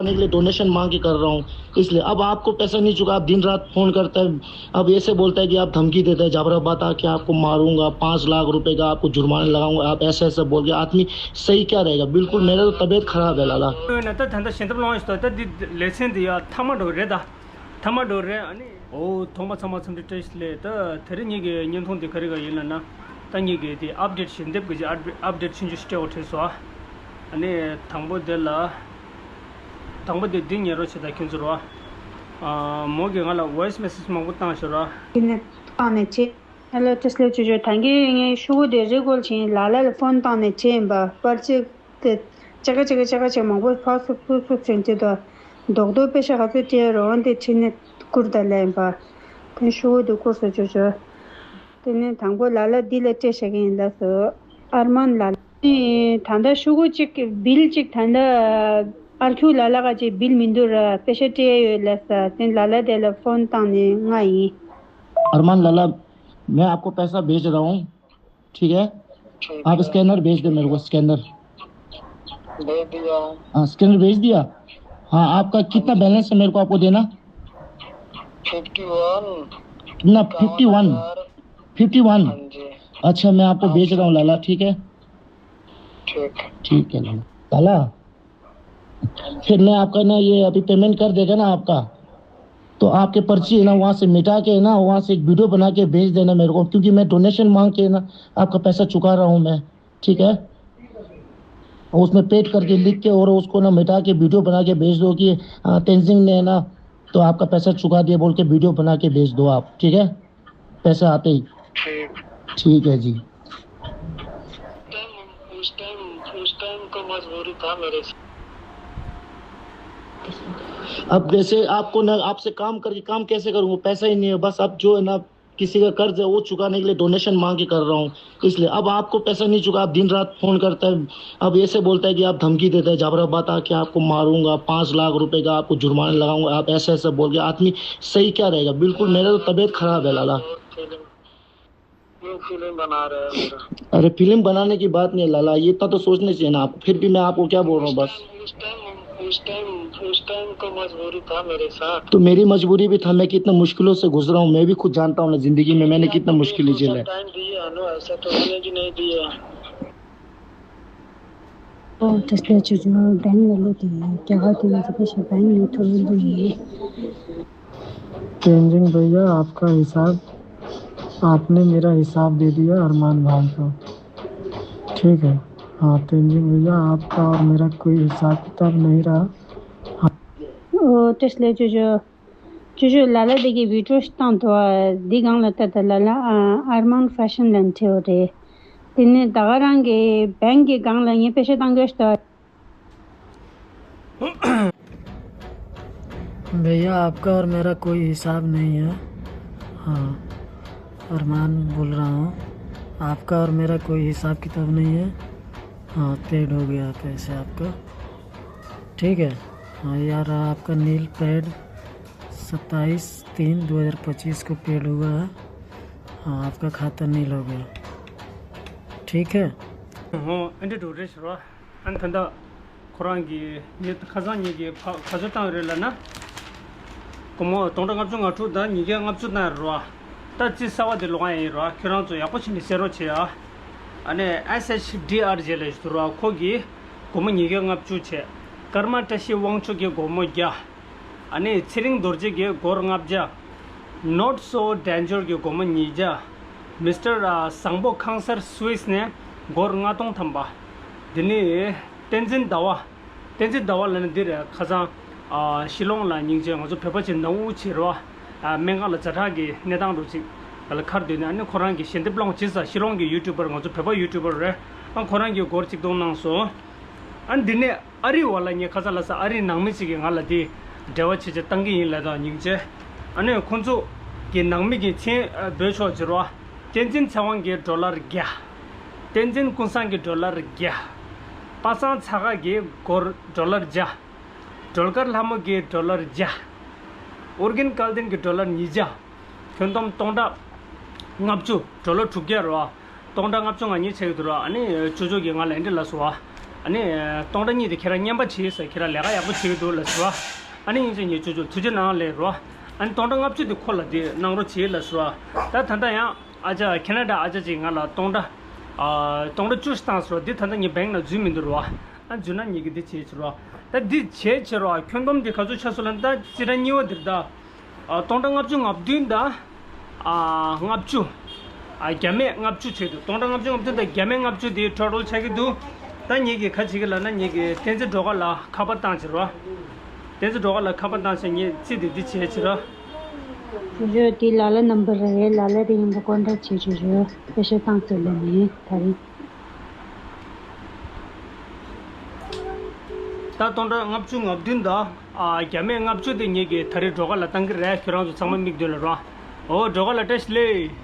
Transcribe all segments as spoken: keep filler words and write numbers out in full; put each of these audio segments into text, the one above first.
करने के लिए डोनेशन मांग के कर रहा हूँ। इसलिए अब आपको पैसा नहीं चुका, आप दिन रात फोन करता है। अब ऐसे बोलता है कि आप धमकी देता है, जाफराबाद आके आपको मारूंगा, पाँच लाख रुपए का आपको जुर्माना लगाऊंगा, आप ऐसे ऐसे बोल के। आदमी सही क्या रहेगा? बिल्कुल मेरा तो तबीयत खराब है लाला। ད་ད་ད་ཞལ་འདེབས་སློང་ཡོད་ད། འདི་ལེ་ཚན་འདི་ཡ་མཐའ་མ་འགྲོ་རེད་ད། མཐའ་མ་འགྲོ་རེད། ཨ་ནི། ཨོ། ཐོག་མ་ཚང་མ་འཚམས་འདྲི་བཀྲ་ཤིས་བདེ་ལེགས། ད་དེ་རིང་ངེད་ཀྱི་བརྙན་ཐུང་འདི་ག་རེ་ག་ཡིན་ལབ་ན། ད་ངེད་ཀྱི་དེ་ཨཔ་ཌེཊ་ཞལ་འདེབས་ཀྱི་ཨཔ་ཌེཊ་ཆུང་ཆུང་ཞིག་སྤྲད་དགོས་བྲིས་སོང་ཨ། ཨ་ནི་དང་པོ་དེ་ལ། དང་པོ་དེ་འདི་ཉན་རོགས་བྱེད་ད་ཁྱོད་ཚོ་རོ། ཨ། མོ་གིས་ང་ལ་ཝོ་ཡིས་མེ་སེ་ཇི་མང་པོ་བཏང་ཤག་རོ། དེ་ནས་བཏང་ནས་བྱེད། ཧེ་ལོ། བཀྲ་ཤིས་བདེ་ལེགས་ཅོ་ཅོ། ད་གིན་ངས་ཤོག་གུ་དེ་རི་ཀོཌ་བྱས་ཡིན། ལ་ལ་ལ་ཕོན་བཏང་ནས་བྱས་ཡིན་པ། པར་ཆས་དེ་ཅ་ག་ཅ་ག་ཅ་ག་ཅིག་མང་པོ་ཕར་ཚུར་ཕུར་ཚུར་བྱས་དེ་དང་། རྡོག་རྡོག་པེ་ཤ་ག་ཚོད་སྤྲད་རོགས་དེ་བྲིས་ནས་བསྐུར་ད་ལབ་ཡིན་པ། དེ་ཤོག་གུ་དེ་བསྐུར་སོང་ཅོ་ཅོ། དེ་ནས་དང་པོ་ལ་ལ་འདི་ལ་སྤྲད་བཞག་གི་ཡིན་ལབ་སོང་། ཨར་མན་ལ་ལ། ཨེ། ད་ལྟ་ཤོག་གུ་གཅིག་བིལ་གཅིག་ད་ལྟ་ཨར་ཁྱུ་ལ་ལ་ག་ཅིག་བིལ་མི་འདུག་ར། པེ་ཤ་སྤྲད་ཡོད་ལབ་ས། དེ་ལ་ལ་དེ་ལ་ཕོན་བཏང་ནས་ང་ཡིན། अरमान लाला, मैं आपको पैसा भेज रहा हूँ, ठीक है? ठीक आप है। स्कैनर भेज दो मेरे को, स्कैनर। भेज दिया। हाँ, स्कैनर भेज दिया। हाँ, आपका कितना बैलेंस है मेरे को आपको देना? Fifty one. कितना? Fifty one. Fifty one. हाँ जी। अच्छा, मैं आपको भेज रहा हूँ लाला, ठीक है? ठीक। ठीक है लाला। लाला, फिर मैं आपका ना, ये अभी पेमेंट कर देगा ना आपका, तो आपके पर्ची है ना, वहाँ से मिटा के ना, वहाँ से एक वीडियो बना के भेज देना मेरे को, क्योंकि मैं डोनेशन मांग के ना आपका पैसा चुका रहा हूँ मैं, ठीक है? और उसमें पेड करके लिख के और उसको ना मिटा के वीडियो बना के भेज दो कि, आ, तेंजिंग ने ना तो आपका पैसा चुका दिया बोल के वीडियो बना के भेज दो आप, ठीक है? पैसा आते ही। ठीक। ठीक है जी। टाइम, उस टाइम, उस टाइम को मजबूरी था मेरे साथ। अब जैसे आपको ना, आपसे काम करके काम कैसे करूँगा? पैसा ही नहीं है। बस अब जो है ना, किसी का कर्ज है, वो चुकाने के लिए डोनेशन मांग के कर रहा हूँ। इसलिए अब आपको पैसा नहीं चुका, आप दिन रात फोन करता है। अब ऐसे बोलता है कि आप धमकी देता है, जाफराबाद आके आपको मारूंगा, पाँच लाख रुपए का आपको जुर्माना लगाऊंगा, आप ऐसे ऐसे बोल के। आदमी सही क्या रहेगा? बिल्कुल मेरा तो तबीयत खराब है लाला। वो फिल्म बना रहे हैं मेरा। अरे, फिल्म बनाने की बात नहीं लाला, ये इतना तो सोचना चाहिए ना आपको। फिर भी मैं आपको क्या बोल रहा हूँ बस। उस टाइम, उस टाइम, उस टाइम को मजबूरी था मेरे साथ। तो मेरी मजबूरी भी था, मैं कितना मुश्किलों से गुजरा हूँ, मैं भी खुद जानता हूँ ना जिंदगी में मैंने कितना मुश्किल झेला है। टाइम दिए है ना, ऐसा तो होने भी नहीं दिए। ཨོ། བཀྲ་ཤིས་བདེ་ལེགས་ཅོ་ཅོ། བེང་ལ་ལོ་དེ་རྒྱ་གར་དེ་ང་ཚོ་ཕེབས་ཤག་བེང་ནས་ཐོབ་ཡོང་དུས་ཡིན། तेंजिन भैया, आपका हिसाब, आपने मेरा हिसाब दे दिया अरमान भाई को। ठीक है। हाँ तेंजिन भैया, आपका और मेरा कोई हिसाब किताब नहीं रहा। ཨོ། བཀྲ་ཤིས་བདེ་ལེགས་ཅོ་ཅོ། ཅོ་ཅོ། ལ་ལ་དེ་གི་བི་ཌི་ཡོ་ཞིག་བཏང་འདུག་ཨ། འདི་སྒང་ལ་ལྟ་ད། ལ་ལ། ཨ། ཨར་མན་ཧྥེ་ཤན་ལབ་བྲིས་པ་རེད། དེ་ནས་ད་ག་རང་གི་བེང་གི་སྒང་ལ་ངས་པེ་ཤ་བཏང་དགོས་ཤག་ད། भैया, आपका और मेरा कोई हिसाब नहीं है। हाँ, अरमान बोल रहा हूँ। आपका और मेरा कोई हिसाब किताब नहीं है। हाँ, पेड हो गया पैसे आपका। ठीक है। हाँ, ये आ रहा आपका नील पेड, सत्ताईस तीन दो हज़ार पच्चीस को पेड हुआ है। हाँ, आपका खाता नील हो गया। ठीक है। ཨོ། ཨེ་འདྲ་འགྲོ་རེད་ཟེར་བ། ཨ་ནི་ད་ལྟ་ཁོ་རང་གིས་ངས་ཁ་སང་ཉིན་གྱི་ཕ་ག་ཚོད་བཏང་རེད་ལབ་ན། སྒོར་མོ་སྟོང་ཕྲག་ལྔ་བཅུ་ང་དྲུག་དང་ཉིས་བརྒྱ་ལྔ་བཅུ་བཏང་རེད་བ། ད་རྩིས་གསར་བ་དེ་ལོག་ཡ་ཡིན་རེད་བ། ཁྱོད་རང་ཚོ་ཡག་པོ་བྱས་ནས་གསན་རོགས་བྱེད་ཨ། ཨ་ནི་ཨེས་ཨེཆ་ཌི་ཨར་ཇེ་ལབ་ཞིག་འདུག་རེད་བ། ཁོ་གིས་སྒོར་མོ་ཉིས་བརྒྱ་ལྔ་བཅུ་བྱས། ཀརྨ་བཀྲ་ཤིས་དབང་ཕྱུག་གིས་སྒོར་མོ་བརྒྱ། ཨ་ནི་ཚེ་རིང་རྡོ་རྗེ་གིས་སྒོར་ལྔ་བརྒྱ། Not So Danger གྱིས་སྒོར་མོ་ཉིས་བརྒྱ། མི་སི་ཊར་ཨ་བཟང་པོ་ཁང་གསར་སུ་ཝིས་ནས་སྒོར་ལྔ་སྟོང་ཐམ་པ། དེ་ནས་བསྟན་འཛིན་ཟླ་བ། བསྟན་འཛིན་ཟླ་བ་ལབ་ན་འདི་རེད། ཁ་སང་ཨ་ཤི་ལོང་ལ་སྙིང་རྗེ། ང་ཚོ་བོད་པ་ཅིག་ནང་དབུགས་ཆེ་རེད་བ། ཨ་སྨན་ཁང་ལ་ཛ་དྲག་གི་གནས་སྟངས་འདྲ་ཅིག་ལ་ཁར་སྡོད་ནས། ཨ་ནི་ཁོ་རང་གིས་ཞལ་འདེབས་སློང་བྱས་ཙང་། ཤི་ལོང་གི་ཡུ་ཊུབ་པར། ང་ཚོ་བོད་པ་ཡུ་ཊུབ་པར་རེད། ཨ་ཁོ་རང་གིས་སྒོར་གཅིག་སྟོང་གནང་སོང་། ཨ་འདི་ནས་ཨ་རི་བ་ལ་ངས་ཁ་སང་ལབ་ས། ཨ་རི་ནང་མི་གཅིག་གིས་ང་ལ་འདི་འབྲེལ་བ་བྱས་བྱས་བཏང་གི་ཡིན་ལབ་དང་། སྙིང་རྗེ། ཨ་ནི་ཁོང་ཚོ་གི་ནང་མི་གི་མཚན་ཨ་འབོད་ཆོག་ཟེར་བ། བསྟན་འཛིན་ཚེ་དབང་གིས་ཌོ་ལར་བརྒྱ། བསྟན་འཛིན་ཀུན་བཟང་གིས་ཌོ་ལར་བརྒྱ། པ་སངས་ཚ་ཁ་གིས་སྒོར་ཌོ་ལར་བརྒྱ། སྒྲོལ་དཀར་ལྷ་མོ་གིས་ཌོ་ལར་བརྒྱ། ཨོར་གྱན་སྐལ་ལྡན་གྱིས་ཌོ་ལར་ཉིས་བརྒྱ། ཁྱོན་བསྡོམས་སྟོང་ཕྲག་ལྔ་བཅུ། ཌོ་ལར་དྲུག་བརྒྱ་རེད་བ། སྟོང་ཕྲག་ལྔ་བཅུ་ང་གཉིས་ཆགས་ཀྱི་འདུག་ར། ཨ་ནི་ཅོ་ཅོ་གིས་ང་ལ་འདི་འདྲ་ལབ་སོང་བ། ཨ་ནི་སྟོང་ཕྲག་གཉིས་དེ་ཁྱེད་རང་རྔན་པ་བྱེད་ཟེར། ཁྱེད་རང་ལས་ཀ་ཡག་པོ་བྱེད་ཀྱི་འདུག་ལབ་ཟེར་བ། ཨ་ནི་སྙིང་རྗེ་ངས་ཅོ་ཅོ་ཐུགས་རྗེ་གནང་ལབ་རོ། ཨ་ནི་སྟོང་ཕྲག་ལྔ་བཅུ་དེ་ཁོ་ལ་དེ་གནང་རོགས་བྱེད་ལབ་ཟེར་བ། ད་ད་ལྟ་ཡང་ཨ་ཅག་ཁེ་ན་ཌ་ཨ་ཅག་ཅིག་ང་ལ་སྟོང་ཕྲག་ཨ་སྟོང་ཕྲག་བཅུ་ཞིག་བཏང་ཟེར་བ། འདི་ད་ལྟ་ངའི་བེང་ལ་འཛུལ་མི་འདུག་རོ། ཨ་འཛུལ་ན་ངས་ཀྱི་འདི་བྱེད་ཟེར་རོ། ད་འདི་བྱེད་ཟེར་རོ། ཁྱོན་བསྡོམས་འདི་ག་ཚོད་ཆགས་སོང་ལབ་ན། ད་སྤྱིར་བཏང་གཉིས་པ་འདིར་ད། ཨ་སྟོང་ཕྲག་ལྔ་བཅུ་ང་བདུན་དང་། ཨ་ལྔ་བཅུ། ཨ་བརྒྱ་མེད་ལྔ་བཅུ་བྱས་འདུག་སྟོང་ཕྲག་ལྔ་བཅུ་ང་བདུན་དང་བརྒྱ་མེད་ལྔ་བཅུ་དེའི་ཊོ་ཊལ་ཆགས་ཀྱི་འདུག་ད་ངེད་ཀྱིས་ག་བྱེད་ཀྱི་ལབ་ན། ངེད་ཀྱིས་བསྟན་འཛིན་སྒྲོལ་དཀར་ལ་ཁ་པར་བཏང་བྱེད་རོགས། བསྟན་འཛིན་སྒྲོལ་དཀར་ལ་ཁ་པར་བཏང་བྱས་ངས་རྩིས་དེ་འདི་བྱས་བྱེད་རོགས། ཅོ་ཅོ་དེ་ལ་ལ་ནམ་བར་རེད། ལ་ལ་དེ་ཡིན་པ་ཀོན་ཊེག་བྱེད། ཅོ་ཅོ་པེ་ཤ་བཏང་ཚར་ལབ་ནས་ད་རིང་། ད་སྟོང་ཕྲག་ལྔ་བཅུ་ང་བདུན་དང་ཨ་བརྒྱ་མེད་ལྔ་བཅུ་དེ་ངེད་ཀྱིས་ད་རེས་སྒྲོལ་དཀར་ལ་བཏང་གི་རེད། ཁྱོད་རང་ཚོ་ཚང་མ་མིག་མདུན་ལ་རོ། ཨོ་སྒྲོལ་དཀར་ལགས་བཀྲ་ཤིས་བདེ་ལེགས།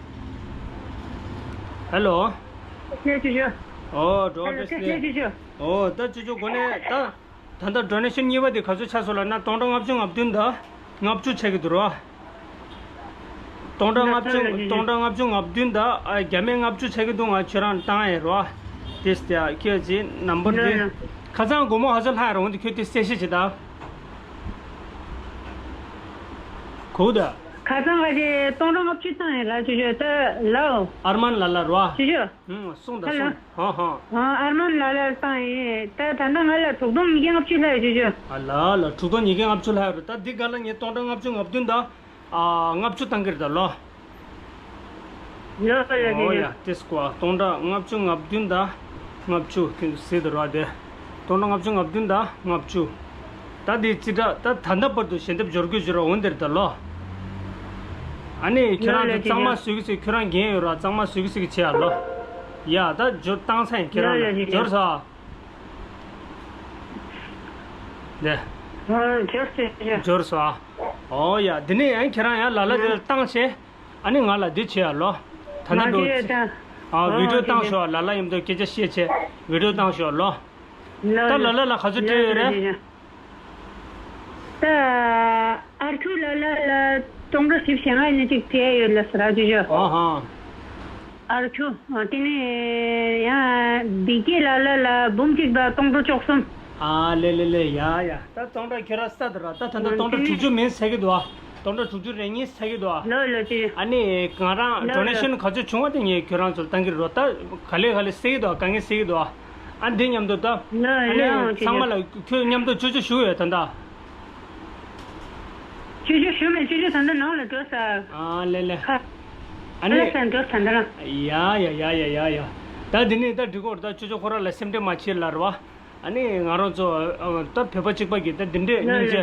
ཧེ་ལོ། ལགས་ཅོ་ཅོ། ཨོ་སྒྲོལ་དཀར་ལགས་བཀྲ་ཤིས་བདེ་ལེགས། ལགས་ཅོ་ཅོ། ཨོ་ད་ཅོ་ཅོ་གོ་ནས་ད། ད་ལྟ་ཌོ་ནེ་ཤན་གཉིས་པ་དེ་ག་ཚོད་ཆགས་སོང་ལབ་ན། སྟོང་ཕྲག་ལྔ་བཅུ་ང་བདུན་དང་ལྔ་བཅུ་ཆགས་ཀྱི་འདུག་རོ། སྟོང་ཕྲག་ལྔ་བཅུ། ལགས་ཅོ་ཅོ། སྟོང་ཕྲག་ལྔ་བཅུ་ང་བདུན་དང་ཨ་བརྒྱ་མེད་ལྔ་བཅུ་ཆགས་ཀྱི་འདུག་ང་ཁྱོད་རང་བཏང་ཡས་རོ། དེ་སྟེ་ཁྱོད་ཀྱི་ནམ་བར་དེ། ལགས་ལགས། ཁ་སང་སྒོར་མོ་ག་ཚོད་ལྷག་ཡོད་རེད། འོ་འདི་ཁྱོད་དེ་གསལ་བཤད་བྱེད་ད། གོ་ད། ཁ་སང་ག་དེ་སྟོང་ཕྲག་ལྔ་བཅུ་བཏང་ཡས་ལགས་ཅོ་ཅོ། ད་ལའོ། ཨར་མན་ལ་ལ་རོ། ཅོ་ཅོ། ཨུང་གསུངས་དང་། ཧེ་ལོ། གསུངས། ཧོ་ཧོ། ཨ་ཨར་མན་ལ་ལ་བཏང་ཡིན། ད་ད་ལྟ་ང་ལ་དྲུག་སྟོང་ཉིས་བརྒྱ་ལྔ་བཅུ་ལྷག་ཡོད་ཅོ་ཅོ། ཨ་ལ་ལ། དྲུག་སྟོང་ཉིས་བརྒྱ་ལྔ་བཅུ་ལྷག་ཡོད་རེད། ད་འདི་ག་ལ་ངས་སྟོང་ཕྲག་ལྔ་བཅུ་ང་བདུན་དང་ཨ་ལྔ་བཅུ་བཏང་གི་རེད་ད་ལོ། ལོ་ལོ་ལོ། ཨོ་ཡ་ཏེས་ཀོ། སྟོང་ཕྲག་ལྔ་བཅུ་ང་བདུན་དང་ལྔ་བཅུ་ཁྱོད་ཟེར་དུ་ར་དེ། སྟོང་ཕྲག་ལྔ་བཅུ་ང་བདུན་དང་ལྔ་བཅུ། ད་འདི་རྩིས་ཁྲ་ད་ད་ལྟ་བར་དུ་ཞལ་འདེབས་འབྱོར་དགོས་ཞུ་ར་འོན་དེར་ད་ལོ། ཨ་ནི་ཁྱོད་རང་ཚོ་གཙང་མ་བཟོ་གི་ཟེར། ཁྱོད་རང་འགན་ཡོད་ར། གཙང་མ་བཟོ་གི་ཟེར་གི་བྱེད་ཡ་ལོ། ཡ་ད་འབྱོར་བཏང་ས་ཡིན་ཁྱེད་རང་ལ། འབྱོར་ས། ནས། འབྱོར་ས། འབྱོར་ས། ཨོ་ཡ་འདི་ནས་ཡང་ཁྱེད་རང་ཡང་ལ་ལ་དེ་ལ་བཏང་བྱས། ཨ་ནི་ང་ལ་འདི་བྱེད་ཡ་ལོ། ད་ལྟ་འགྲོ། ཨ་བི་ཌིའོ་བཏང་ཤོག་ལ་ལ་མཉམ་དུ་སྐད་ཆ་བཤད་བྱས་བི་ཌིའོ་བཏང་ཤོག་ལོ། ད་ལ་ལ་ལ་ག་ཚོད་སྤྲད་ཡོད་རེད། ད་ཨར་ཁྱུ་ལ་ལ་ལ་སྟོང་ཕྲག་བཞི་བཅུ་ཞེ་ལྔ་ཡིན་ན་གཅིག་སྤྲད་ཡོད་ལ་ཟེར་ར་ཅོ་ཅོ། ཨ་ཧ། ཨར་ཁྱུ་དེ་ནས་ཡང་བི་ཀེ་ལ་ལ་ལ་འབུམ་གཅིག་དང་སྟོང་ཕྲག་བཅུ་གསུམ། ཨ་ལེ་ལེ་ལེ། ཡ་ཡ། ད་སྟོང་ཕྲག་ཁྱོད་རང་ས་དེ་ར། ད་ད་ད་སྟོང་ཕྲག་དྲུག་ཅུ་མིན་ཟེར་གི་འདུག་ཨ། སྟོང་ཕྲག་དྲུག་ཅུ་རེ་གཉིས་ཟེར་གི་འདུག་ཨ། ལོ་ལོ་ཅོ་ཅོ། ཨ་ནི་ང་རང་ཌོ་ནེ་ཤན་ག་ཚོད་བྱུང་བ་དེ་ངས་ཁྱོད་རང་ཚོར་བཏང་གི་རེད། ད་ག་ལེ་ག་ལེ་ཟེར་གི་འདུག་ཨ། དཀའ་ངལ་ཟེར་གི་འདུག་ཨ། ཨ་འདི་མཉམ་དུ་ད། ཨ་ནི་ཚང་མ་ལ་ཁྱོད་མཉམ་དུ་ཅོ་ཅོ་ཞུ་ཡོད་ད་ད། ཅོ་ཅོ་ཞུ་མེད། ཅོ་ཅོ་ད་ལྟ་ནང་ལ་འགྲོ་ས། ཨ་ལེ་ལེ། ཁ། ཨ་ནི། ལ་ས་འགྲོ་ད་ལྟ་ལ། ཡ་ཡ་ཡ་ཡ་ཡ་ཡ། ད་འདི་ནས་ད་འགྲིག་གོ་རེད། ད་ཅོ་ཅོ་ཁོ་ར་ལ་སེམས་ཁྲལ་མ་བྱེད་ལབ་རེད་བ། ཨ་ནི་ང་རང་ཚོ་ད་བོད་པ་གཅིག་པ་གི་ད་འདི་འདྲས་སྙིང་རྗེ།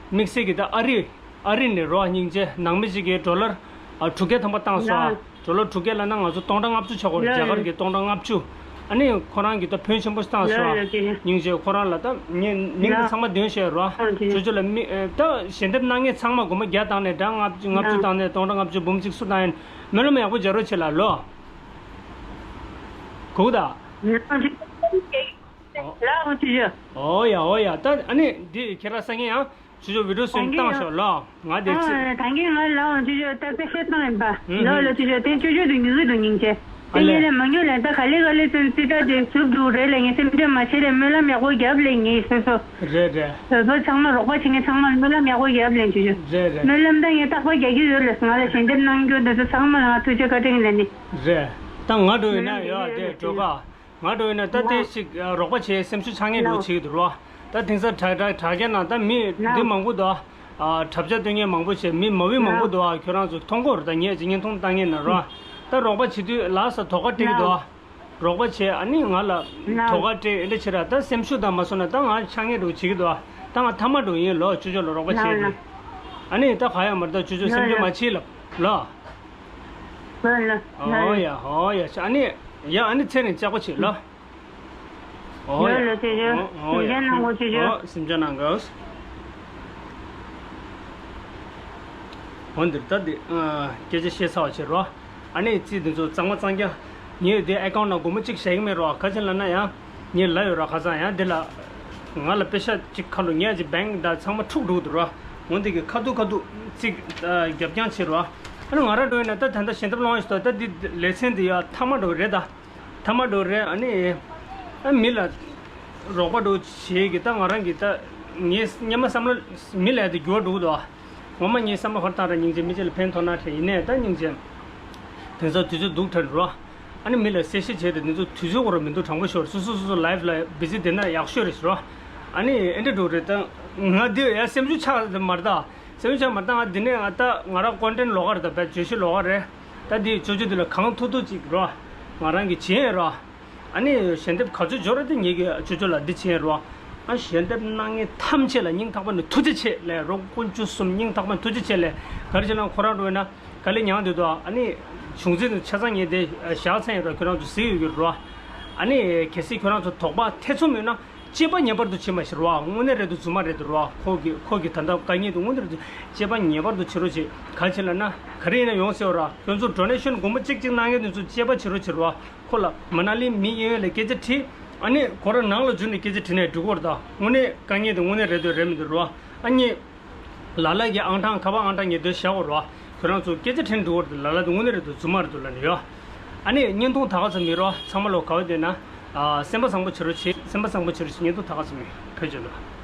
དམིགས་བསལ་གི་ད་ཨ་རི། ཨ་རི་ནས་རོ། སྙིང་རྗེ་ནང་མི་ཞིག་གིས་ཌོ་ལར་ཨ་དྲུག་བརྒྱ་ཐམ་པ་བཏང་སོང་ཨ། ཌོ་ལར་དྲུག་བརྒྱ་ལབ་ན་ང་ཚོ་སྟོང་ཕྲག་ལྔ་བཅུ་ཆགས་ཀྱི་རེད། རྒྱ་གར་གྱི་སྟོང་ཕྲག་ལྔ་བཅུ། ཨ་ནི་ཁོ་རང་གིས་ད་ཕོན་ཆེན་པོ་ཞིག་བཏང་སོང་ཨ། སྙིང་རྗེ་ཁོ་རང་ལ་ད་ངས་མིང་དེ་ཚང་མ་འདོན་བཤད་རོ། ཅོ་ཅོ་ལ་མི་ད་ཞལ་འདེབས་གནང་མཁན་ཚང་མ་སྒོར་མོ་བརྒྱ་བཏང་ནས་ད་ལྔ་བཅུ་བཏང་ནས་སྟོང་ཕྲག་ལྔ་བཅུ་འབུམ་གཅིག་སུ་བཏང་ཡིན། སྨོན་ལམ་ཡག་པོ་རྒྱག་རོགས་བྱེད་ལ་ལོ། གོ་གི་ད། ལའོ་ཅོ་ཅོ། ཨོ་ཡ་ཨོ་ཡ། ད་ཨ་ནི་འདི་ཁྱེད་རང་ས་ངན་ཡང་ཅོ་ཅོ་བི་ཌིའོ་བཟོས་བཏང་ཤོག་ལོ། ང་དེ་ཚེ། ད་གིན་ང་ལའོ་ཅོ་ཅོ་ད་དཔེ་བཤད་བཏང་ཡིན་པ། ལོ་ལོ་ཅོ་ཅོ་དེ་ཅོ་ཅོ་དེ་ཉུང་ངུ་དུ་ཉིན་བྱས། དེ་ངས་ལས་མ་ཉོ་ལས་ད་ག་ལེ་ག་ལེ་ཚོན་རྩི་ད་དེ་ཟུབ་འདུག་རེད་ལས་ངས་སེམས་ཁྲལ་མ་བྱེད་ལས་སྨོན་ལམ་ཡག་པོ་རྒྱབ་ལས་ངས་སོ་སོ། རེད་རེད། བོད་པ་ཚང་མ་རོགས་པ་བྱེད་མཁན་ཚང་མ་སྨོན་ལམ་ཡག་པོ་རྒྱབ་ལས་ཅོ་ཅོ། རེད་རེད། སྨོན་ལམ་ད་ངས་རྟག་པར་རྒྱག་གི་ཡོད་ལས་ང་ལ་ཞལ་འདེབས་གནང་རྒྱུ་འདི་ཚོ་ཚང་མ་ལ་ང་ཐུགས་རྗེ་བཀའ་དྲིན་ལས་ནི། རེད། ད་ང་འགྲོ་ཡིན་ན་ཡོད་དེ་འགྲོ་ག་ང་འགྲོ་ཡིན་ན་ད་དེ་ཞིག་རོགས་པ་བྱེད་སེམས་ཤུགས་ཆག་ངེས་འགྲོ་བྱེད་ཀྱི་འདུག་རོ། ད་དེང་སང་དྲ་དྲ་དྲ་རྒྱ་ནང་ད་མི་འདི་མང་པོ་འདུག་ཨ། གྲབས་ཆ་སྟོན་མཁན་མང་པོ་བྱས་མི་མ་བུ་མང་པོ་འདུག་ཨ། ཁྱོད་རང་ཚོ་མཐོང་གི་རེད། ད་ངས་ཅིག་བརྙན་ཐུང་བཏང་མཁན་ན་རོ། ད་རོགས་པ་བྱེད་དུས་ལ་ས་དོ་ཁ་སྤྲད་ཀྱི་འདུག་ཨ། རོགས་པ་བྱས་ཨ་ནི་ང་ལ་དོ་ཁ་སྤྲད་འདི་བྱེད་ར། ད་སེམས་ཤུགས་དང་མ་སོང་ན་ད་ང་ཆག་ངེས་འགྲོ་བྱེད་ཀྱི་འདུག་ཨ། ད་ང་ཐ་མ་འགྲོ་ཡིན་ལོ། ཅོ་ཅོ་ལ་རོགས་པ་བྱས་ནས་ཨ་ནི་ད་ག་ཡ་མར་ད་ཅོ་ཅོ་སེམས་ཁྲལ་མ་བྱེད་ལབ་ལོ། ཨོ་ཡ་ཨོ་ཡ། ཨ་ནི་ཡ་ཨ་ནི་ཚེ་རིང་ལྕགས་པོ་བྱེད་ལོ། ཨོ་ཡ། ལོ་ལོ་ཅོ་ཅོ། ཨོ་ཡ། སེམས་ཅན་ནང་གོ། ཨོ་སེམས་ཅན་ནང་གོ། འོ་འདིར་ད་འདི་སྐད་ཆ་བཤད་ཚར་བ་བྱེད་རོ། ཨ་ནི་རྩིས་འདི་ཚོ་གཙང་མ་གཙང་རྐྱང་། ངས་འདི་ཨེ་ཀའུན་ཊི་ནང་སྒོར་མོ་གཅིག་བཞག་གི་མེད་རོ། ག་ཅི་ལབ་ན་ཡང་ངས་ལབ་ཡོད་རོ། ཁ་སང་ཡང་འདི་ལ་ང་ལ་པེ་ཤ་གཅིག་ཁ་ལོ་ངས་ཅིག་བེང་ད་ཚང་མ་འཁྲུག་འགྲོ་གི་འདུག་རོ། འོ་འདི་གི་ཁ་ཐུག་ཁ་ཐུག་རྩིས་རྒྱབ་རྐྱང་བྱེད་རོ། ཨ་ནི་ང་རང་འགྲོ་ཡིན་ན་ད་ད་ལྟ་ཞལ་འདེབས་སློང་ཡོད་ཞིག་ད་འདི་ལེ་ཚན་འདི་ཡ་ཐ་མ་འགྲོ་རེད་ད། ཐ་མ་འགྲོ་རེད། ཨ་ནི་ཨ་མི་ལ་ རོགས་པ་འགྲོ་བྱེད་ཀྱི་ད་ང་རང་གི་ད་ངའི་སྙན་མ་བསམ་བློ་མི་ལས་དེ་འགྱུར་བ་འགྲོ་གི་འདུག་ཨ། ངོ་མ་ངའི་བསམ་བློ་ཧོར་ཐང་ར་སྙིང་རྗེ་མི་གཅིག་ལ་ཕན་ཐོགས་ན་དྲན་ཡིན་ནས་ད་སྙིང་རྗེ། དེང་སང་དུས་ཚོད་སྡུག་དྲན་རོ། ཨ་ནི་མི་ལ་གསལ་བཤད་བྱས་ཏེ་འདི་ཚོ་དུས་ཚོད་འགོར་བ་མི་འདུག་དྲང་པོ་ཤོར་སོ་སོ་སོ་སོ་ལའིབ་ལ་བི་ཟི་དེ་ན་ཡག་ཤོས་རེད་ཟེར་རོ། ཨ་ནི་ཨེ་འདྲ་འགྲོ་རེད་ད། ང་འདི་ཡ་སེམས་ཤུགས་ཆག་མར་ད། སེམས་ཤུགས་ཆག་མར་ད་ང་འདི་ནས་ང་ད་ང་རང་ཀོན་ཊེན་ལོག་ག་རེད་ད་བས་བརྗོད་གཞི་ལོག་ག་རེད། ད་འདི་ཅོ་ཅོ་འདི་ལ་གང་ཐུབ་ཐུབ་ཅིག་རོ། ང་རང་གི་བྱེད་ཡས་རོ། ཨ་ནི་ཞལ་འདེབས་ག་ཚོད་འབྱོར་ར་དེ་ངེད་ཀྱི་ཅོ་ཅོ་ལ་འདི་བྱེད་རོགས། ཨ་ཞལ་འདེབས་གནང་མཁན་ཐམས་ཅད་ལ་སྙིང་ཐག་པ་ནས་ཐུགས་རྗེ་ཆེ་ལས་རོགས་དཀོན་མཆོག་གསུམ་སྙིང་ཐག་པ་ནས་ཐུགས་རྗེ་ཆེ་ལས་ག་རེ་བྱས་ན་ཁོ་རང་འགྲོ་ཡིན་ན་དཀའ་ལས་མྱངས་འདུག་དོ། ཨ་ནི་གཞུང་འཛིན་དུ་ཆ་ཚང་ངེད་དེ་བཞག་ཚར་ཡོད་ར་ཁྱོད་རང་ཚོ་གཟིགས་ཡོད་ཀྱི་རོ། ཨ་ནི་གལ་སྲིད་ཁྱོད་རང་ཚོ་དོགས་པ་ཐེ་ཚོམ་ཡོད་ན་གཅེས་པ་ངེས་པར་དུ་བྱེད་མ་ཤེས་རོ། དངོས་གནས་རེད་འདུག་རྫུན་མ་རེད་འདུག་རོ། ཁོ་གི་ཁོ་གི་ད་ལྟ་དཀའ་ངལ་དུ་དངོས་གནས་རེད་འདུག་གཅེས་པ་ངེས་པར་དུ་བྱེད་རོགས་བྱེད་ག་བྱེད་ལབ་ན་ག་རེ་ཡིན་ན་ཡོང་སྲིད་རོ། ཁྱོད་ཚོ་ཌོ་ནེ་ཤན་སྒོར་མོ་གཅིག་གཅིག་གནང་མཁན་དེ་ཚོ་གཅེས་པ་བྱེད་རོགས་བྱེད་རོ། ཁོ་ལ་མ་ན་ལི་མི་གཡས་གཡོན་ལ་སྐད་ཆ་དྲིས། ཨ་ནི་ཁོ་རང་ནང་ལ་འཛུལ་ནས་སྐད་ཆ་དྲིས་ནས་འགྲིག་གོ་རེད་ད། དངོས་གནས་དཀའ་ངལ་དེ་དངོས་གནས་རེད་འདོད་རེད་མི་འདུག་རོ། ཨ་ནི་ལ་ལ་གི་ཨང་གྲངས་ཁ་པར་ཨང་གྲངས་ཉེ་དོན་བཞག་གོ་རོ། ཁྱོད་རང་ཚོ་སྐད་ཆ་དྲིས་འགྲིག་གོ་རེད་ད། ལ་ལ་དེ་དངོས་གནས་རེད་འདུག་རྫུན་མ་རེད་འདུག་ལབ་ནས་ཡོ། ཨ་ནི་བརྙན་ཐུང་ད་ག་ཚོད་མི་རོ་ཚང་མ་ལོ་ག་བ་འདོད་ན། ཨ་སེམས་པ་བཟང་པོ་བྱེད་རོགས་བྱེད། སེམས་པ་བཟང་པོ་བྱེད་རོགས་བྱེད། བརྙན་ཐུང་ད་ག་ཚོད་མི་ཕེབས་བྱོས་ལ།